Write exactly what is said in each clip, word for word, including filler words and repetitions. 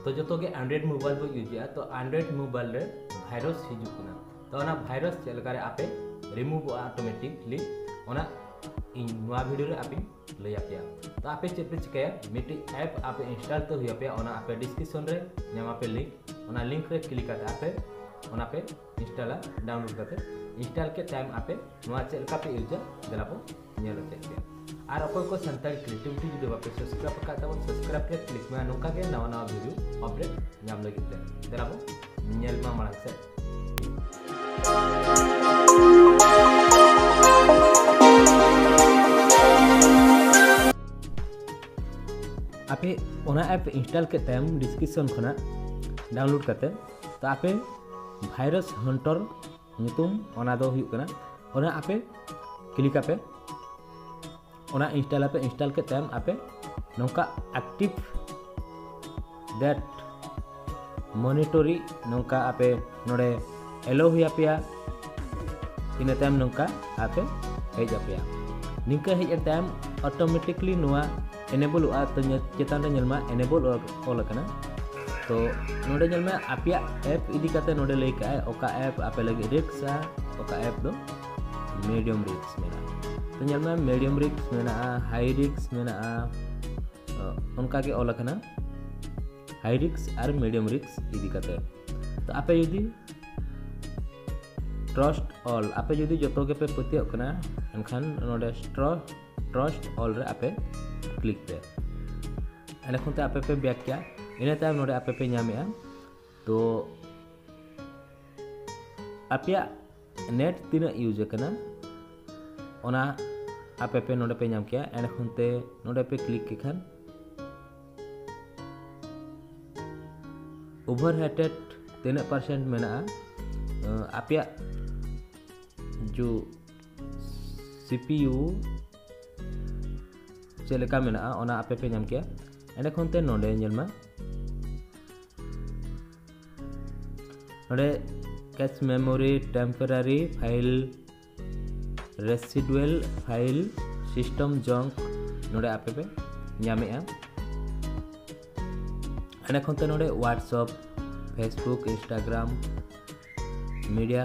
ᱛᱚ ᱡᱚᱛᱚ ᱜᱮ Android mobile ᱵᱚ use ᱮᱫᱟ, ᱛᱚ Android mobile ᱨᱮ virus ᱦᱤᱡᱩᱜ ᱠᱟᱱᱟ᱾ ᱛᱚ ᱚᱱᱟ virus ᱪᱮᱫ ᱞᱮᱠᱟᱨᱮ ᱟᱯᱮ remove ᱚᱜᱼᱟ automatically, ᱚᱱᱟ ᱤᱧ ᱱᱚᱣᱟ video ᱨᱮ ᱟᱯᱮᱧ ᱞᱟᱹᱭ ᱟᱯᱮᱭᱟ᱾ ᱛᱚ ᱟᱯᱮ ᱪᱮᱫ ᱯᱮ ᱪᱤᱠᱟᱹᱭᱟ, ᱢᱤᱫᱴᱤᱡ app ᱟᱯᱮ install ᱛᱮ ᱦᱩᱭ ᱟᱯᱮᱭᱟ᱾ ᱚᱱᱟ ᱟᱯᱮ description ᱨᱮ ᱧᱟᱢ ᱟᱯᱮ link, ᱚᱱᱟ link ᱨᱮ click ᱠᱟᱛᱮ ᱟᱯᱮ ᱚᱱᱟ ᱯᱮ installᱟ, download ᱠᱟᱛᱮ᱾ Install ᱠᱮᱫ ᱛᱟᱭᱚᱢ ᱟᱯᱮ ᱱᱚᱣᱟ ᱪᱮᱫ ᱞᱮᱠᱟ ᱯᱮ ᱤᱭᱩᱡᱟ, ᱫᱮᱞᱟ ᱵᱚ ᱧᱮᱞ ᱦᱚᱪᱚᱭᱮᱫ ᱯᱮᱭᱟ᱾ ᱟᱨ ᱚᱠᱚᱭ ᱠᱚ ᱥᱟᱱᱛᱟᱲᱤ creativity ᱡᱩᱫᱤ ᱵᱟᱯᱮ subscribe ᱟᱠᱟᱫ ᱛᱟᱵᱚᱱ, subscribe ᱨᱮ click ᱢᱮ, ᱱᱚᱝᱠᱟ ᱜᱮ ᱱᱟᱣᱟ ᱱᱟᱣᱟ video update ᱧᱟᱢ ᱞᱟᱹᱜᱤᱫ ᱛᱮ᱾ ᱫᱮᱞᱟ ᱵᱚ ᱧᱮᱞ ᱢᱟ ᱢᱟᱲᱟᱝ ᱥᱮᱫ᱾ ᱟᱯᱮ ᱚᱱᱟ app install ᱠᱮᱫ ᱛᱟᱭᱚᱢ description ᱠᱷᱚᱱᱟᱜ download ᱠᱟᱛᱮ, ᱛᱚ ᱟᱯᱮ virus hunter ᱧᱩᱛᱩᱢ ᱚᱱᱟ ᱫᱚ ᱦᱩᱭᱩᱜ ᱠᱟᱱᱟ, ᱚᱱᱟ ᱟᱯᱮ click ᱟᱯᱮ, ᱚᱱᱟ install ᱟᱯᱮ᱾ Install ᱠᱮᱫ ᱛᱟᱭᱚᱢ ᱟᱯᱮ ᱱᱚᱝᱠᱟ active that monitoring ᱱᱚᱝᱠᱟ ᱟᱯᱮ ᱱᱚᱰᱮ allow ᱦᱩᱭ ᱟᱯᱮᱭᱟ᱾ ᱤᱱᱟᱹ ᱛᱟᱭᱚᱢ ᱱᱚᱝᱠᱟ ᱟᱯᱮ ᱦᱮᱡ ᱟᱯᱮᱭᱟ᱾ ᱱᱤᱝᱠᱟᱹ ᱦᱮᱡ ᱮᱱ ᱛᱟᱭᱚᱢ automatically ᱱᱚᱣᱟ enable ᱚᱜᱼᱟ᱾ ᱛᱚ ᱧᱮ-, ᱪᱮᱛᱟᱱ ᱨᱮ ᱧᱮᱞ ᱢᱟ enable ᱚᱞ, ᱚᱞ ᱟᱠᱟᱱᱟ᱾ ᱛᱚ ᱱᱚᱰᱮ ᱧᱮᱞ ᱢᱮ ᱟᱯᱮᱭᱟᱜ app ᱤᱫᱤ ᱠᱟᱛᱮ ᱱᱚᱰᱮ ᱞᱟᱹᱭ ᱠᱟᱜᱼᱟᱭ ᱚᱠᱟ app ᱟᱯᱮ ᱞᱟᱹᱜᱤᱫ risk ᱟ, ᱚᱠᱟ app ᱫᱚ medium risk ᱢᱮᱱᱟᱜᱼᱟ᱾ ᱛᱚ ᱧᱮᱞ ᱢᱮ medium risk ᱢᱮᱱᱟᱜᱼᱟ, high risk ᱢᱮᱱᱟᱜᱼᱟ, ᱚ, ᱚᱱᱠᱟ ᱜᱮ ᱚᱞ ᱟᱠᱟᱱᱟ high risk ᱟᱨ medium risk ᱤᱫᱤ ᱠᱟᱛᱮ᱾ ᱛᱚ ᱟᱯᱮ ᱡᱩᱫᱤ trust all, ᱟᱯᱮ ᱡᱩᱫᱤ ᱡᱚᱛᱚ ᱜᱮᱯᱮ ᱯᱟᱹᱛᱭᱟᱹᱜ ᱠᱟᱱᱟ, ᱮᱱᱠᱷᱟᱱ ᱱᱚᱰᱮ tru-, trust all ᱨᱮ ᱟᱯᱮ click ᱯᱮ᱾ ᱮᱸᱰᱮ ᱠᱷᱚᱱ ᱛᱮ ᱟᱯᱮ ᱯᱮ back ᱠᱮᱭᱟ᱾ ᱤᱱᱟᱹ ᱛᱟᱭᱚᱢ ᱱᱚᱰᱮ ᱟᱯᱮ ᱯᱮ ᱧᱟᱢᱮᱜᱼᱟ᱾ ᱛᱚ ᱟᱯᱮᱭᱟᱜ net ᱛᱤᱱᱟᱹᱜ use ᱟᱠᱟᱱᱟ, ᱚᱱᱟ ᱟᱯᱮ ᱯᱮ ᱱᱚᱰᱮ ᱯᱮ ᱧᱟᱢ ᱠᱮᱭᱟ᱾ ᱮᱸᱰᱮ ᱠᱷᱚᱱ ᱛᱮ ᱱᱚᱰᱮ ᱯᱮ click ᱠᱮ ᱠᱷᱟᱱ overheated ᱛᱤᱱᱟᱹᱜ percent ᱢᱮᱱᱟᱜᱼᱟ, ᱟᱸ, ᱟᱯᱮᱭᱟᱜ ᱡᱩ CPU ᱪᱮᱫ ᱞᱮᱠᱟ ᱢᱮᱱᱟᱜᱼᱟ, ᱚᱱᱟ ᱟᱯᱮ ᱯᱮ ᱧᱟᱢ ᱠᱮᱭᱟ᱾ ᱮᱸᱰᱮ ᱠᱷᱚᱱ ᱛᱮ ᱱᱚᱰᱮ ᱧᱮᱞ ᱢᱟ, ᱱᱚᱰᱮ cache memory, temporary file, residual file, system junk ᱱᱚᱰᱮ ᱟᱯᱮ ᱯᱮ ᱧᱟᱢᱮᱜᱼᱟ᱾ ᱮᱸᱰᱮ ᱠᱷᱚᱱ ᱛᱮ ᱱᱚᱰᱮ WhatsApp, Facebook, Instagram, Media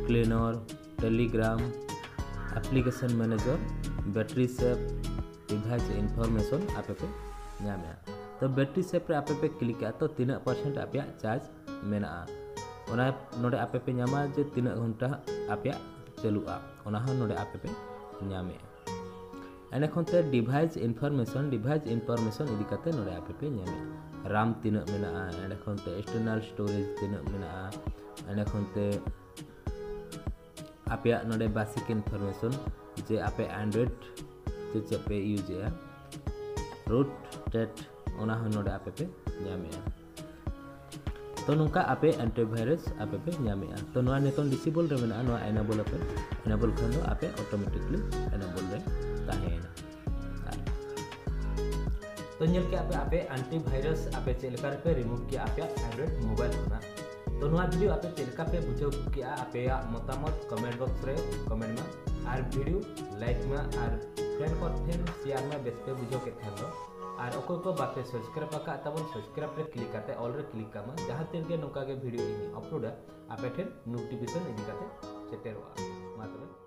Cleaner, Telegram, Application Manager, Battery Safe, Device Information ᱟᱯᱮ ᱯᱮ ᱧᱟᱢᱮᱜᱼᱟ᱾ ᱛᱚ battery safe ᱨᱮ ᱟᱯᱮ ᱯᱮ click ᱟ, ᱛᱚ ᱛᱤᱱᱟᱹᱜ percent ᱟᱯᱮᱭᱟᱜ charge ᱢᱮᱱᱟᱜᱼᱟ, ᱚᱱᱟ ᱱᱚᱰᱮ ᱟᱯᱮ ᱯᱮ ᱧᱟᱢᱟ ᱡᱮ ᱛᱤᱱᱟᱹᱜ ᱜᱷᱚᱱᱴᱟ ᱟᱯᱮᱭᱟᱜ ᱪᱟᱹᱞᱩᱜᱼᱟ, ᱚᱱᱟ ᱦᱚᱸ ᱱᱚᱰᱮ ᱟᱯᱮ ᱯᱮ ᱧᱟᱢᱮᱜᱼᱟ᱾ ᱮᱸᱰᱮ ᱠᱷᱚᱱ ᱛᱮ device information, device information ᱤᱫᱤ ᱠᱟᱛᱮ ᱱᱚᱰᱮ ᱟᱯᱮ ᱯᱮ ᱧᱟᱢᱮᱜᱼᱟ᱾ RAM ᱛᱤᱱᱟᱹᱜ ᱢᱮᱱᱟᱜᱼᱟ, ᱮᱸᱰᱮ ᱠᱷᱚᱱ ᱛᱮ external storage ᱛᱤᱱᱟᱹᱜ ᱢᱮᱱᱟᱜᱼᱟ, ᱮᱸᱰᱮ ᱠᱷᱚᱱ ᱛᱮ ᱟᱯᱮᱭᱟᱜ ᱱᱚᱰᱮ basic information ᱡᱮ ᱟᱯᱮ Android ᱛᱮ ᱪᱮᱫ ᱯᱮ use ᱮᱜᱼᱟ, root tet, ᱚᱱᱟ ᱦᱚᱸ ᱱᱚᱰᱮ ᱟᱯᱮ ᱯᱮ ᱧᱟᱢᱮᱜᱼᱟ᱾ ᱛᱚ ᱱᱚᱝᱠᱟ ᱟᱯᱮ antivirus ᱟᱯᱮ ᱯᱮ ᱧᱟᱢᱮᱜᱼᱟ᱾ ᱛᱚ ᱱᱚᱣᱟ ᱱᱤᱛᱚᱝ disable ᱨᱮ ᱢᱮᱱᱟᱜᱼᱟ, ᱱᱚᱣᱟ enable ᱟᱯᱮ, enable ᱠᱷᱟᱱ ᱫᱚ ᱟᱯᱮ automatically enable ᱨᱮ ᱛᱟᱦᱮᱸᱭᱮᱱᱟ᱾ ᱛᱚ ᱧᱮᱞ ᱠᱮᱜᱼᱟ ᱯᱮ ᱟᱯᱮ antivirus ᱟᱯᱮ ᱪᱮᱫ ᱞᱮᱠᱟ ᱨᱮᱯᱮ remove ᱠᱮᱜᱼᱟ ᱟᱯᱮᱭᱟᱜ Android mobile ᱠᱷᱚᱱᱟᱜ᱾ ᱛᱚ ᱱᱚᱣᱟ video ᱟᱯᱮ ᱪᱮᱫ ᱞᱮᱠᱟ ᱯᱮ ᱵᱩᱡᱷᱟᱹᱣ ᱠᱮᱜᱼᱟ, ᱟᱯᱮᱭᱟᱜ ᱢᱚᱛᱟᱢᱚᱛ comment box ᱨᱮ comment ᱢᱟ, ᱟᱨ video like ᱢᱟ, ᱟᱨ friend ᱠᱚ ᱴᱷᱮᱱ share ᱢᱟ ᱵᱮᱥ ᱯᱮ ᱵᱩᱡᱷᱟᱹᱣ ᱠᱮᱫ ᱠᱷᱟᱱ ᱫᱚ᱾ ᱟᱨ ᱚᱠᱚᱭ ᱠᱚ ᱵᱟᱯᱮ subscribe ᱟᱠᱟᱫ ᱛᱟᱵᱚᱱ, subscribe ᱨᱮ click ᱠᱟᱛᱮ all ᱨᱮ click ᱠᱟᱜ ᱢᱟ, ᱡᱟᱦᱟᱸ ᱛᱤᱱ ᱨᱮᱜᱮ ᱱᱚᱝᱠᱟ ᱜᱮ video ᱤᱧ upload ᱟ ᱟᱯᱮ ᱴᱷᱮᱱ notification ᱤᱫᱤ ᱠᱟᱛᱮ ᱥᱮᱴᱮᱨᱚᱜᱼᱟ᱾ ᱢᱟ ᱛᱚᱵᱮ᱾